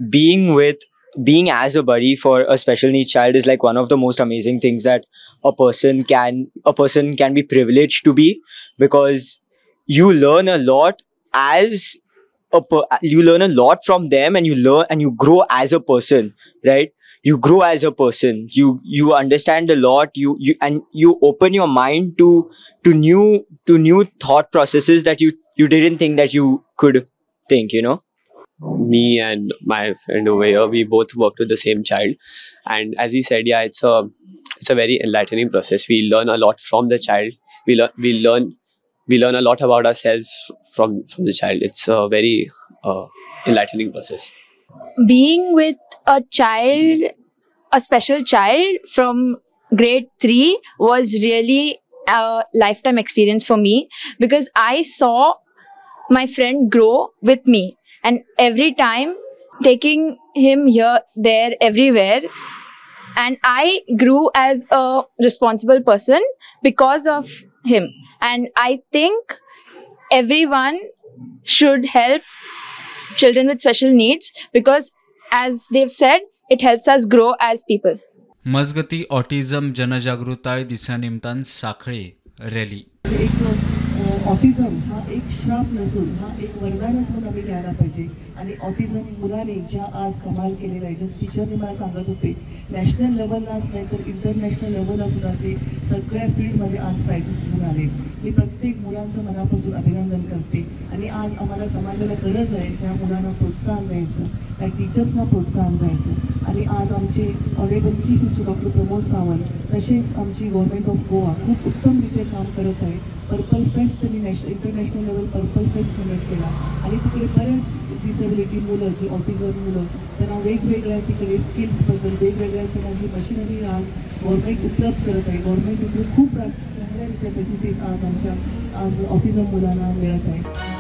Being as a buddy for a special needs child is like one of the most amazing things that a person can be privileged to be, because you learn a lot you learn a lot from them, and you learn and you grow as a person, right? You grow as a person. You understand a lot. You and you open your mind to new thought processes that you didn't think that you could think, you know. Me and my friend over here, we both worked with the same child, and as he said, yeah, it's a very enlightening process. We learn a lot from the child. We learn a lot about ourselves from the child. It's a very enlightening process. Being with a child, a special child from grade 3 was really a lifetime experience for me, because I saw my friend grow with me, and every time taking him here, there, everywhere, and I grew as a responsible person because of him. And I think everyone should help children with special needs, because as they've said, it helps us grow as people. मजगती autism जनजागृताय दिसा निमतान साखळे rally. एक autism हा एक श्राप नसून हा एक वरदानच म्हणून आम्ही घ्यायला पाहिजे. आणि ऑटिझम मुलाने ज्या आज कमाल केलेला आहे, जसं टीचरने मला सांगत होते, नॅशनल लेवललाच नाही तर इंटरनॅशनल लेवलला सुद्धा ते सगळ्या फील्डमध्ये आज प्राइजेस घेऊन आले. मी प्रत्येक मुलांचं मनापासून अभिनंदन करते. आणि आज आम्हाला समाजाला गरज आहे त्या मुलांना प्रोत्साहन द्यायचं, त्या टीचर्सना प्रोत्साहन द्यायचं. आणि आज आमचे honourable chief minister doctor Pramod Sawant तसेच आमची गव्हर्नमेंट ऑफ गोवा खूप उत्तमरित्या काम करत आहे. पर्पल फेस्ट त्यांनी international level purple fest conduct केला आणि तिकडे बरेच डिसेबिलिटी मुलं, जी ऑटिझम मुलं, त्यांना वेगवेगळ्या तिकडे स्किल्सबद्दल वेगवेगळ्या त्यांना जी मशिनरी आज गव्हर्नमेंट उपलब्ध करत आहे. गव्हर्नमेंट इथे खूप चांगल्या रित्या फॅसिलिटीज आज आमच्या आज ऑटिझम मुलांना मिळत आहे.